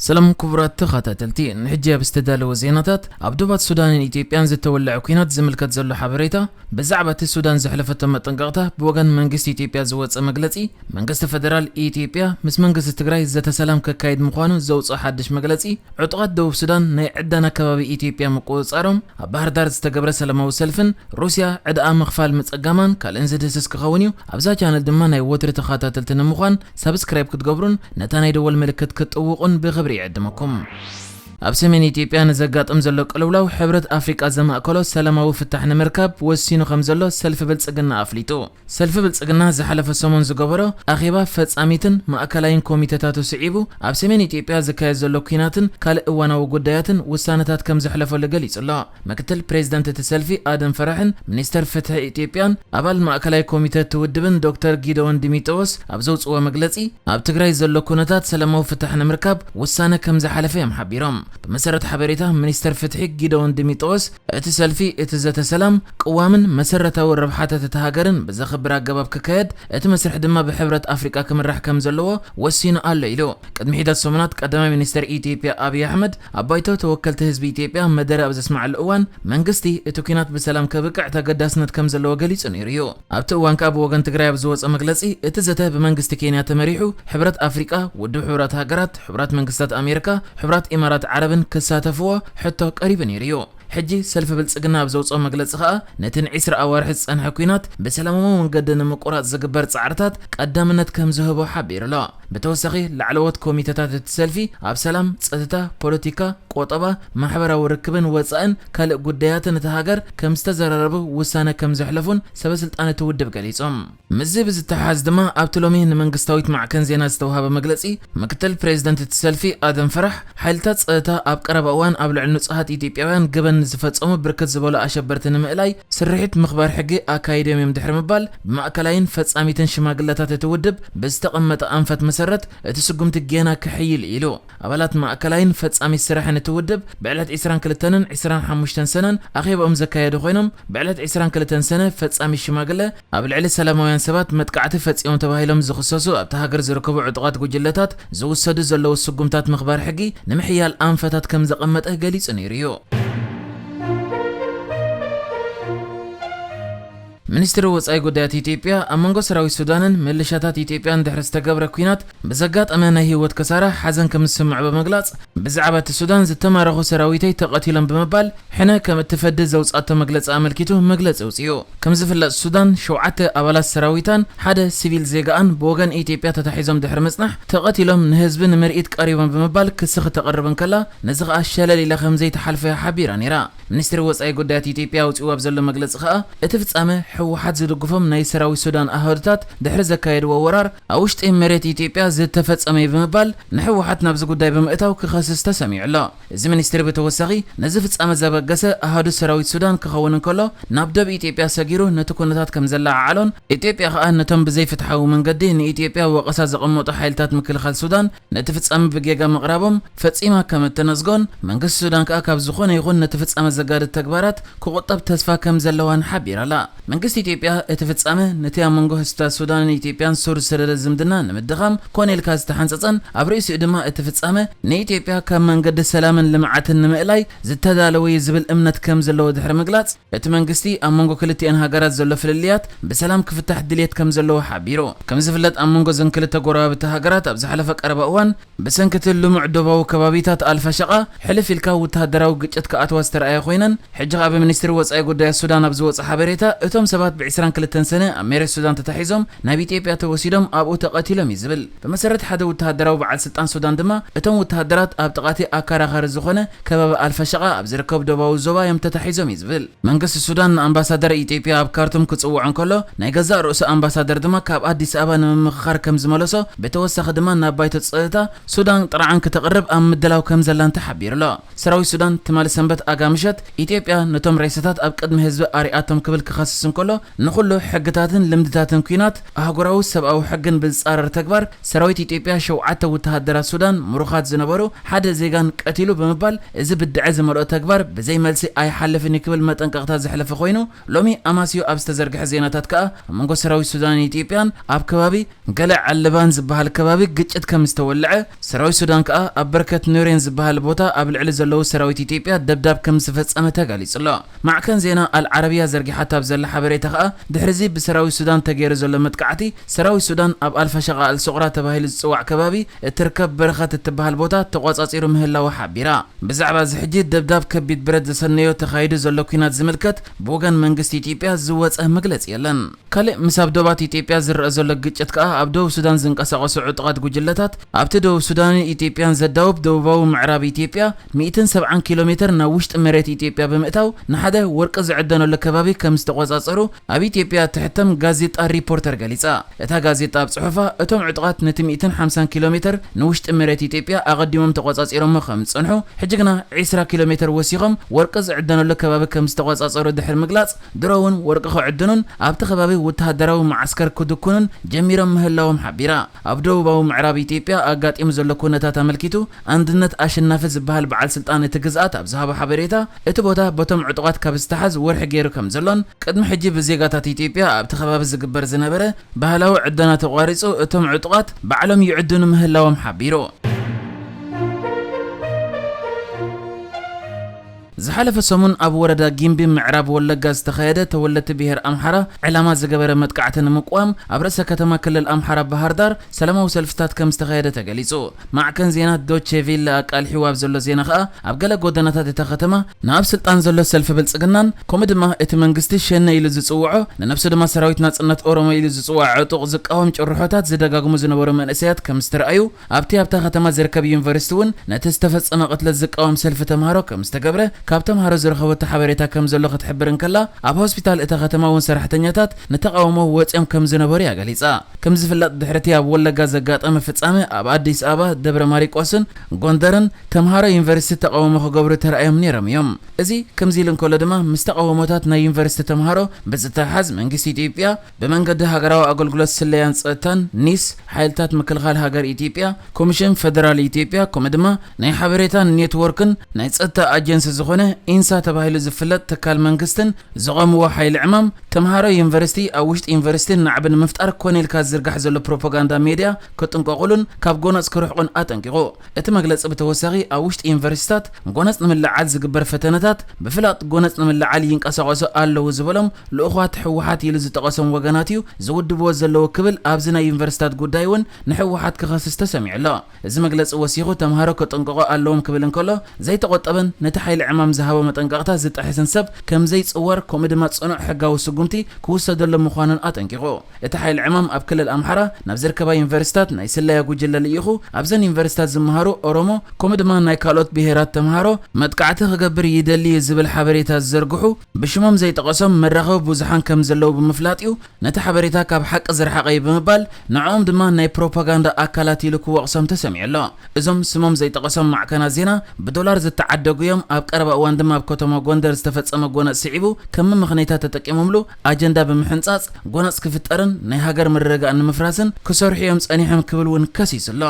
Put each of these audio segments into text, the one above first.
ሰላም ክቡራት ተኸታተልቲ፣ ንሕጂ ኣብ ዝተዳለወ ዜናታት፣ ኣብ ዶባት ሱዳንን ኢትዮጵያን ዝተወለዐ ኲናት ዝምልከት ዘሎ ሓበሬታ፣ ብዛዕባ እቲ ሱዳን ዘሕለፈቶ መጠንቀቕታ ብወገን መንግስቲ ኢትዮጵያ ዝወጸ መግለጺ፣ መንግስቲ ፈደራል ኢትዮጵያ ምስ መንግስቲ ትግራይ ዘተ ሰላም ከካይድ ምዃኑ ዘውጽኦ ሓድሽ መግለጺ፣ ዕጡቓት ደቡብ ሱዳን ናይ ዕዳና ከባቢ ኢትዮጵያ ምቁጽጻሮም፣ ኣብ ባህር ዳር ዝተገብረ ሰላማዊ ሰልፍን ሩስያ ዕዳኣ ምኽፋል ምጽጋማን ካልእን ዝድህስስ ክኸውን እዩ። ኣብዛ ቻነል ድማ ናይ ወትሪ ተኸታተልቲ ንምዃን ሳብስክራይብ ክትገብሩን ነታ ናይ ደወል ምልክት ክትጥውቑን ብኽብሪ ይዕድመኩም። ኣብ ሰሜን ኢትዮጵያ ንዘጋጥም ዘሎ ቅልውላው ሕብረት ኣፍሪቃ ዘማእከሎ ሰላማዊ ፍታሕ ንምርካብ ወሲኑ ከም ዘሎ ሰልፊ ብልጽግና ኣፍሊጡ። ሰልፊ ብልጽግና ዝሓለፈ ሰሙን ዝገበሮ ኣኼባ ፈጻሚትን ማእከላይን ኮሚተታቱ ስዒቡ ኣብ ሰሜን ኢትዮጵያ ዝካየድ ዘሎ ኲናትን ካልእ እዋናዊ ጉዳያትን ውሳነታት ከም ዘሕለፈሉ ገሊጹ ኣሎ። ምክትል ፕሬዚደንት እቲ ሰልፊ ኣደም ፈራሕን ሚኒስተር ፍትሒ ኢትዮጵያን ኣባል ማእከላይ ኮሚተ እቲ ውድብን ዶክተር ጊደዎን ዲሚጥሮስ ኣብ ዘውጽዎ መግለጺ፣ ኣብ ትግራይ ዘሎ ኩነታት ሰላማዊ ፍታሕ ንምርካብ ውሳነ ከም ዝሓለፈ እዮም ሓቢሮም። ብመሰረት ሓበሬታ ሚኒስተር ፍትሒ ጊደዎን ዲሚጥሮስ፣ እቲ ሰልፊ እቲ ዘተ ሰላም፣ ቅዋምን መሰረታዊ ረብሓታት እታ ሃገርን ብዘኽብር ኣገባብ ክካየድ እቲ መስርሕ ድማ ብሕብረት ኣፍሪቃ ክምራሕ ከም ዘለዎ ወሲኑ ኣሎ ኢሉ። ቅድሚ ሒደት ሰሙናት ቀዳማይ ሚኒስተር ኢትዮጵያ ኣብይ ኣሕመድ ኣብ ባይቶ ተወከልቲ ህዝቢ ኢትዮጵያ መደረ ኣብ ዘስምዓሉ እዋን፣ መንግስቲ እቲ ኲናት ብሰላም ከብቅዕ ተገዳስነት ከም ዘለዎ ገሊጹ ነይሩ እዩ። ኣብቲ እዋን ከኣ ብወገን ትግራይ ኣብ ዝወጸ መግለጺ፣ እቲ ዘተ ብመንግስቲ ኬንያ ተመሪሑ፣ ሕብረት ኣፍሪቃ፣ ውድብ ሕቡራት ሃገራት፣ ሕቡራት መንግስታት ኣሜሪካ፣ ሕቡራት ኢማራት ዓረብን ክሳተፍዎ ሕቶ ቀሪቡ ነይሩ እዩ። ሕጂ ሰልፊ ብልጽግና ኣብ ዘውጽኦ መግለጺ ከኣ፣ ነቲ ንዒስራ ኣዋርሕ ዝጸንሐ ኲናት ብሰላማዊ መንገዲ ንምቁራጽ ዝግበር ጻዕርታት ቀዳምነት ከም ዝህቦ ሓቢሩ ኣሎ። ብተወሳኺ፣ ላዕለዎት ኮሚተታት እቲ ሰልፊ ኣብ ሰላም፣ ጸጥታ፣ ፖለቲካ፣ ቆጠባ፣ ማሕበራዊ ርክብን ወጻእን ካልእ ጉዳያትን እታ ሃገር ከም ዝተዘራረቡ ውሳነ ከም ዘሕለፉን ሰበ ስልጣን እቲ ውድብ ገሊጾም። ምስዚ ብዝተሓሓዝ ድማ ኣብቲ ሎሚ ንመንግስታዊት ማዕከን ዜና ዝተውሃበ መግለጺ፣ ምክትል ፕሬዚደንት እቲ ሰልፊ ኣደም ፈራሕ፣ ሓይልታት ጸጥታ ኣብ ቀረባ እዋን ኣብ ልዕሊ ንጹሃት ኢትዮጵያውያን ገበን ንዝፈጸሙ ብርክት ዝበሉ ኣሸበርቲ ንምእላይ ስርሒት ምኽባር ሕጊ ኣካይዶም እዮም ድሕሪ ምባል፣ ብማእከላይን ፈጻሚትን ሽማግለታት እቲ ውድብ ብዝተቐመጠ ኣንፈት መሰረት እቲ ስጉምቲ ጌና ክሕይል ኢሉ። ኣባላት ማእከላይን ፈጻሚ ስራሕን እቲ ውድብ ብዕለት ዕስራን ክልተን ዕስራን ሓሙሽተን ሰነን ኣኼባኦም ዘካየዱ ኮይኖም፣ ብዕለት ዕስራን ክልተን ሰነ ፈጻሚ ሽማግለ ኣብ ልዕሊ ሰላማውያን ሰባት መጥቃዕቲ ፈጺሞም ተባሂሎም ዝኽሰሱ ኣብታ ሃገር ዝርከቡ ዕጡቓት ጉጅለታት ዝውሰዱ ዘለዉ ስጉምታት ምኽባር ሕጊ ንምሕያል ኣንፈታት ከም ዘቐመጠ ገሊጹ ነይሩ እዩ። ሚኒስትሪ ወጻኢ ጉዳያት ኢትዮጵያ ኣብ መንጎ ሰራዊት ሱዳንን ሚሊሻታት ኢትዮጵያን ድሕሪ ዝተገብረ ኲናት ብዘጋጠመ ናይ ህይወት ከሳራ ሓዘን ከም ዝስምዖ ብምግላጽ፣ ብዛዕባ እቲ ሱዳን ዝተማረኹ ሰራዊተይ ተቐቲሎም ብምባል ሕነ ከም እትፈዲ ዘውጻቶ መግለጺ ኣመልኪቱ መግለጺ ኣውጺኡ። ከም ዝፍለጥ ሱዳን ሸውዓተ ኣባላት ሰራዊታን ሓደ ሲቪል ዜጋኣን ብወገን ኢትዮጵያ ተታሒዞም ድሕሪ ምጽናሕ ተቐቲሎም ንህዝቢ ንምርኢት ቀሪቦም ብምባል ክሲ ክተቕርብ እንከላ፣ ነዚ ከኣ ሸለል ኢላ ከም ዘይትሓልፎ እያ ሓቢራ ነይራ። ሚኒስትሪ ወጻኢ ጉዳያት ኢትዮጵያ ኣውጺኡ ኣብ ዘሎ መግለጺ ከኣ፣ እቲ ፍጻመ ህወሓት ዝድግፎም ናይ ሰራዊት ሱዳን ኣሃዱታት ድሕሪ ዘካየድዎ ወራር ኣብ ውሽጢ መሬት ኢትዮጵያ ዝተፈጸመ እዩ ብምባል ንህወሓት ናብዚ ጉዳይ ብምእታው ክኸስስ ተሰሚዑ ኣሎ። እዚ ሚኒስትሪ ብተወሳኺ ነዚ ፍጻመ ዘበገሰ ኣሃዱ ሰራዊት ሱዳን ክኸውን እንከሎ ናብ ደብ ኢትዮጵያ ሰጊሩ ነቲ ኩነታት ከም ዘለዓዓሎን ኢትዮጵያ ከኣ ነቶም ብዘይፍትሓዊ መንገዲ ንኢትዮጵያ ወቐሳ ዘቐመጡ ሓይልታት ምክልኻል ሱዳን ነቲ ፍጻመ ብጌጋ ምቕራቦም ፈጺማ ከም እተነዝጎን መንግስቲ ሱዳን ከኣ ካብ ዝኾነ ይኹን ነቲ ፍጻመ ዘጋድድ ተግባራት ክቑጠብ ተስፋ ከም ዘለዋን ሓቢራ ኣላ። መንግስቲ ኢትዮጵያ እቲ ፍጻመ ነቲ ኣብ መንጎ ህዝብታት ሱዳንን ኢትዮጵያን ሱር ዝሰደደ ዝምድና ንምድኻም ኮነ ኢልካ ዝተሓንጸጸን ኣብ ርእሲኡ ድማ እቲ ፍጻመ ንኢትዮጵያ ካብ መንገዲ ሰላምን ልምዓትን ንምእላይ ዝተዳለወ እዩ ዝብል እምነት ከም ዘለዎ ድሕሪ ምግላጽ፣ እቲ መንግስቲ ኣብ መንጎ ክልቲኤን ሃገራት ዘሎ ፍልልያት ብሰላም ክፍታሕ ድልየት ከም ዘለዎ ሓቢሩ። ከም ዝፍለጥ ኣብ መንጎ እዘን ክልተ ጎረባብቲ ሃገራት ኣብ ዝሓለፈ ቀረባ እዋን ብሰንኪ እቲ ልሙዕ ዶባዊ ከባቢታት ኣልፋሸቓ ሕልፍ ኢልካ ወተሃደራዊ ግጭት ክኣትዋ ዝተረኣያ ኮይነን፣ ሕጂ ከኣ ብሚኒስትሪ ወጻኢ ጉዳያት ሱዳን ኣብ ዝወጸ ሓበሬታ፣ እቶም ሰባት ብ ዕስራን ክልተን ሰነ ኣብ መሬት ሱዳን ተታሒዞም ናብ ኢትዮጵያ ተወሲዶም ኣብኡ ተቐቲሎም እዩ ዝብል። ብመሰረት ሓደ ወተሃደራዊ በዓል ስልጣን ሱዳን ድማ፣ እቶም ወተሃደራት ኣብ ጥቓቲ ኣከራኻሪ ዝኾነ ከባቢ ኣልፋሸቓ ኣብ ዝርከብ ዶባዊ ዞባ እዮም ተታሒዞም እዩ ዝብል። መንግስቲ ሱዳን ንኣምባሳደር ኢትዮጵያ ኣብ ካርቱም ክጽውዖ እንከሎ፣ ናይ ገዛእ ርእሱ ኣምባሳደር ድማ ካብ ኣዲስ ኣበባ ንምምኽኻር ከም ዝመለሶ፣ ብተወሳኺ ድማ ናብ ባይቶ ጸጥታ ሱዳን ጥርዓን ክተቕርብ ኣብ ምድላው ከም ዘላን ተሓቢሩ ኣሎ። ሰራዊት ሱዳን ትማሊ ሰንበት ኣጋ ምሸት፣ ኢትዮጵያ ነቶም ሬሳታት ኣብ ቅድሚ ህዝቢ ኣርኣያቶም ክብል ክኸስስ እንከሎ፣ ኣሎ። ንኹሉ ሕግታትን ልምድታትን ኲናት ኣህጉራዊ ሰብኣዊ ሕግን ብዝጻረር ተግባር ሰራዊት ኢትዮጵያ ሸውዓተ ወተሃደራት ሱዳን ምሩኻት ዝነበሩ ሓደ ዜጋን ቀቲሉ ብምባል፣ እዚ ብድዐ ዝመልኦ ተግባር ብዘይ መልሲ ኣይሓልፍን እዩ ክብል መጠንቀቕታ ዘሕለፈ ኮይኑ፣ ሎሚ ኣማስዮ ኣብ ዝተዘርግሐ ዜናታት ከኣ ኣብ መንጎ ሰራዊት ሱዳንን ኢትዮጵያን ኣብ ከባቢ ገለ ዓለባን ዝበሃል ከባቢ ግጭት ከም ዝተወልዐ፣ ሰራዊት ሱዳን ከኣ ኣብ በርከት ኑሬን ዝበሃል ቦታ ኣብ ልዕሊ ዘለዉ ሰራዊት ኢትዮጵያ ደብዳብ ከም ዝፈጸመ ተገሊጹ ኣሎ። ማዕከን ዜና ኣልዓረብያ ዘርጊሓታ ኣብ ዘላ ሓበሬታ ከኣ፣ ድሕሪዚ ብሰራዊት ሱዳን ተገይሩ ዘሎ መጥቃዕቲ፣ ሰራዊት ሱዳን ኣብ ኣልፋሸቃ ኣልሱቕራ ተባሂሉ ዝጽዋዕ ከባቢ እትርከብ በረኸት እትበሃል ቦታ ተቖጻጺሩ ምህላዉ ሓቢራ። ብዛዕባ እዚ ሕጂ ደብዳብ ከቢድ ብረት ዘሰነዮ ተኻይዱ ዘሎ ኲናት ዝምልከት ብወገን መንግስቲ ኢትዮጵያ ዝወጸ መግለጺ የለን። ካልእ ምስ ኣብ ዶባት ኢትዮጵያ ዝረኣ ዘሎ ግጭት ከኣ፣ ኣብ ደቡብ ሱዳን ዝንቀሳቐሱ ዕጡቓት ጉጅለታት፣ ኣብቲ ደቡብ ሱዳንን ኢትዮጵያን ዘዳውብ ደቡባዊ ምዕራብ ኢትዮጵያ ሚእትን ሰብዓን ኪሎ ሜተር ናብ ውሽጢ መሬት ኢትዮጵያ ብምእታው፣ ንሓደ ወርቂ ዝዕደነሉ ከባቢ ከም ዝተቖጻጸሩ ኣብ ኢትዮጵያ እትሕተም ጋዜጣ ሪፖርተር ገሊጻ። እታ ጋዜጣ ኣብ ጽሑፋ፣ እቶም ዕጡቓት ነቲ ሚእትን ሓምሳን ኪሎ ሜተር ንውሽጢ መሬት ኢትዮጵያ ኣቐዲሞም ተቖጻጺሮሞ ከም ዝጸንሑ፣ ሕጂ ግና ዒስራ ኪሎ ሜተር ወሲኾም ወርቂ ዝዕደነሉ ከባቢ ከም ዝተቖጻጸሩ ድሕሪ ምግላጽ፣ ድሮ እውን ወርቂ ክዕድኑን ኣብቲ ከባቢ ወተሃደራዊ መዓስከር ክድኩኑን ጀሚሮም ምህላዎም ሓቢራ። ኣብ ደቡባዊ ምዕራብ ኢትዮጵያ ኣጋጢሙ ዘሎ ኩነታት ኣመልኪቱ፣ ኣንድነት ኣሸናፊ ዝበሃል በዓል ስልጣን እቲ ግዝኣት ኣብ ዝሃቦ ሓበሬታ፣ እቲ ቦታ በቶም ዕጡቓት ካብ ዝተሓዝ ወርሒ ገይሩ ከም ዘሎን፣ ቅድሚ ሕጂ ብዜጋታት ኢትዮጵያ ኣብቲ ከባቢ ዝግበር ዝነበረ ባህላዊ ዕደና ተቋሪጹ፣ እቶም ዕጡቓት ባዕሎም ይዕድኑ ምህላዎም ሓቢሩ። ዝሓለፈ ሰሙን ኣብ ወረዳ ጊምቢ ምዕራብ ወለጋ ዝተኻየደ ተወለድቲ ብሄር ኣምሓራ ዕላማ ዝገበረ መጥቃዕቲ ንምቅዋም ኣብ ርእሰ ከተማ ክልል ኣምሓራ ባህር ዳር ሰላማዊ ሰልፍታት ከም ዝተኻየደ ተገሊጹ። ማዕከን ዜና ዶቼ ቬለ ኣቃልሒዋ ኣብ ዘሎ ዜና ከኣ፣ ኣብ ገለ ጎደናታት እታ ከተማ ንኣብ ስልጣን ዘሎ ሰልፊ ብልጽግናን ከምኡ ድማ እቲ መንግስቲ ሸነ ኢሉ ዝጽውዖ፣ ንነብሱ ድማ ሰራዊት ናጽነት ኦሮሞ ኢሉ ዝጽውዖ ዕጡቕ ዝቃወም ጭርሖታት ዝደጋግሙ ዝነበሩ መንእሰያት ከም ዝተረኣዩ፣ ኣብቲ ኣብታ ከተማ ዝርከብ ዩኒቨርሲቲ እውን ነቲ ዝተፈጸመ ቅትለት ዝቃወም ሰልፊ ተምሃሮ ከም ዝተገብረ ካብ ተምሃሮ ዝረኸበቶ ሓበሬታ ከም ዘሎ ክትሕብር እንከላ፣ ኣብ ሆስፒታል እታ ከተማ እውን ሰራሕተኛታት ንተቃውሞ ወጺኦም ከም ዝነበሩ እያ ገሊጻ። ከም ዝፍለጥ፣ ድሕሪቲ ኣብ ወለጋ ዘጋጠመ ፍጻመ፣ ኣብ ኣዲስ ኣበባ፣ ደብረ ማሪቆስን ጎንደርን ተምሃሮ ዩኒቨርሲቲ ተቃውሞ ክገብሩ ተራእዮም ነይሮም እዮም። እዚ ከምዚ ኢሉ እንከሎ ድማ፣ ምስ ተቃውሞታት ናይ ዩኒቨርሲቲ ተምሃሮ ብዝተሓሓዝ፣ መንግስቲ ኢትዮጵያ ብመንገዲ ሃገራዊ ኣገልግሎት ስለያን ጸጥታን፣ ኒስ፣ ሓይልታት ምክልኻል ሃገር ኢትዮጵያ፣ ኮሚሽን ፈደራል ኢትዮጵያ፣ ከምኡ ድማ ናይ ሓበሬታን ኔትወርክን ናይ ጸጥታ ኣጀንሲ ዝኾነ ኢንሳ ተባሂሉ ዝፍለጥ ትካል መንግስትን ዘቐምዎ ሓይሊ ዕማም፣ ተምሃሮ ዩኒቨርሲቲ ኣብ ውሽጢ ዩኒቨርሲቲ ናዕቢ ንምፍጣር ኮነ ኢልካ ዝዝርጋሕ ዘሎ ፕሮፓጋንዳ ሜድያ ክጥንቀቑሉን ካብ ጎነጽ ክርሕቁን ኣጠንቂቑ። እቲ መግለጺ ብተወሳኺ፣ ኣብ ውሽጢ ዩኒቨርሲታት ጎነጽ ንምልዓል ዝግበር ፈተነታት፣ ብፍላጥ ጎነጽ ንምልዓል ይንቀሳቐሱ ኣለዉ ዝበሎም ልኡኻት ህወሓት ኢሉ ዝጠቐሶም ወገናት እዩ ዝውድብዎ ዘለዉ ክብል፣ ኣብዚ ናይ ዩኒቨርሲታት ጉዳይ እውን ንህወሓት ክኸስስ ተሰሚዑ ኣሎ። እዚ መግለጺ ወሲኹ፣ ተምሃሮ ክጥንቀቑ ኣለዎም ክብል እንከሎ፣ ዘይተቖጠበን ነቲ ሓይሊ ዕማም ዝሃቦ መጠንቀቕታ ዝጠሐሰን ሰብ ከም ዘይጽወር፣ ከምኡ ድማ ጽኑዕ ሕጋዊ ስጉምቲ ክውሰደሎም ምዃኑን ኣጠንቂቑ። እቲ ሓይሊ ዕማም ኣብ ክልል ኣምሓራ ናብ ዝርከባ ዩኒቨርሲታት ናይ ስለያ ጉጅለ ልኢኹ፣ ኣብዘን ዩኒቨርሲታት ዝመሃሩ ኦሮሞ፣ ከምኡ ድማ ናይ ካልኦት ብሄራት ተምሃሮ መጥቃዕቲ ክገብር ይደሊ እዩ ዝብል ሓበሬታ ዝዘርግሑ፣ ብሽሞም ዘይጠቐሶም መራኸቢ ብዙሓን ከም ዘለዉ ብምፍላጥ እዩ ነቲ ሓበሬታ ካብ ሓቂ ዝረሓቐ እዩ ብምባል፣ ንዕኦም ድማ ናይ ፕሮፓጋንዳ ኣካላት ኢሉ ክወቕሶም ተሰሚዑ ኣሎ። እዞም ስሞም ዘይጠቐሶም ማዕከናት ዜና ብዶላር ዝተዓደጉ እዮም። ኣብ ቀረባ እዋን ድማ ኣብ ከተማ ጎንደር ዝተፈጸመ ጎነጽ ስዒቡ ከም መመኽነይታ ተጠቂሞምሉ ኣጀንዳ ብምሕንጻጽ፣ ጎነጽ ክፍጠርን ናይ ሃገር ምርግጋእ ንምፍራስን ክሰርሑ እዮም ጸኒሖም ክብል እውን ከሲሱ ኣሎ።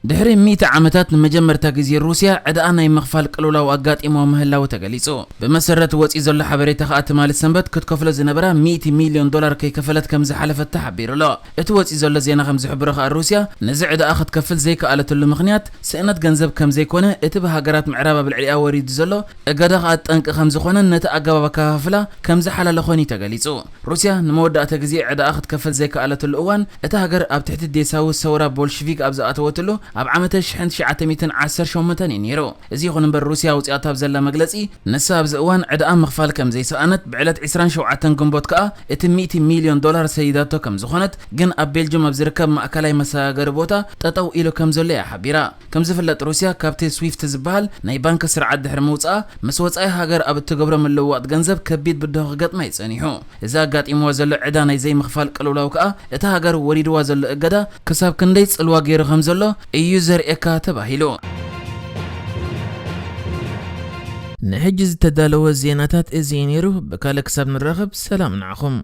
ድሕሪ ሚእቲ ዓመታት ንመጀመርታ ግዜ ሩስያ ዕዳኣ ናይ ምኽፋል ቅልውላው ኣጋጢሞ ምህላው ተገሊጹ። ብመሰረት ወጺኡ ዘሎ ሓበሬታ ከኣ፣ ትማሊ ሰንበት ክትከፍሎ ዝነበራ ሚእቲ ሚልዮን ዶላር ከይከፈለት ከም ዝሓለፈት ተሓቢሩ ኣሎ። እቲ ወጺኡ ዘሎ ዜና ከም ዝሕብሮ ከኣ፣ ሩስያ ነዚ ዕዳኣ ክትከፍል ዘይከኣለትሉ ምኽንያት ስእነት ገንዘብ ከም ዘይኮነ፣ እቲ ብሃገራት ምዕራብ ኣብ ልዕሊኣ ወሪዱ ዘሎ እገዳ ከኣ ጠንቂ ከም ዝኾነን ነቲ ኣገባብ ኣከፋፍላ ከም ዝሓላለኾን እዩ ተገሊጹ። ሩስያ ንመወዳእታ ግዜ ዕዳኣ ክትከፍል ዘይከኣለትሉ እዋን፣ እታ ሃገር ኣብ ትሕቲ ዴሳዊ ሰውራ ቦልሽቪክ ኣብ ዝኣተወትሉ ኣብ ዓመተ ሽሕን ትሽዓተ ሚእትን ዓሰርተ ሸሞንተን እዩ ነይሩ። እዚ ይኹን እምበር፣ ሩስያ ኣውጺኣቶ ኣብ ዘላ መግለጺ፣ ንሳ ኣብዚ እዋን ዕዳኣ ምኽፋል ከም ዘይሰኣነት፣ ብዕለት ዕስራን ሸውዓተን ግንቦት ከኣ እቲ ሚእቲ ሚልዮን ዶላር ሰዲዳቶ ከም ዝኾነት፣ ግን ኣብ ቤልጅም ኣብ ዝርከብ ማእከላይ መሰጋገሪ ቦታ ጠጠው ኢሉ ከም ዘሎ እያ ሓቢራ። ከም ዝፍለጥ፣ ሩስያ ካብቲ ስዊፍት ዝበሃል ናይ ባንክ ስርዓት ድሕሪ ምውጻኣ፣ ምስ ወጻኢ ሃገር ኣብ እትገብሮ ምልውዋጥ ገንዘብ ከቢድ ብድሆ ክገጥማ እዩ ጸኒሑ። እዚ ኣጋጢምዎ ዘሎ ዕዳ ናይ ዘይምኽፋል ቅልውላው ከኣ፣ እታ ሃገር ወሪድዋ ዘሎ እገዳ ክሳብ ክንደይ ጽልዋ ገይሩ ከም ዘሎ እዩ ዘርእየካ ተባሂሉ። ንሕጂ ዝተዳለወ ዜናታት እዚ እዩ ነይሩ። ብካልእ ክሳብ ንራኸብ ሰላም ንዓኹም።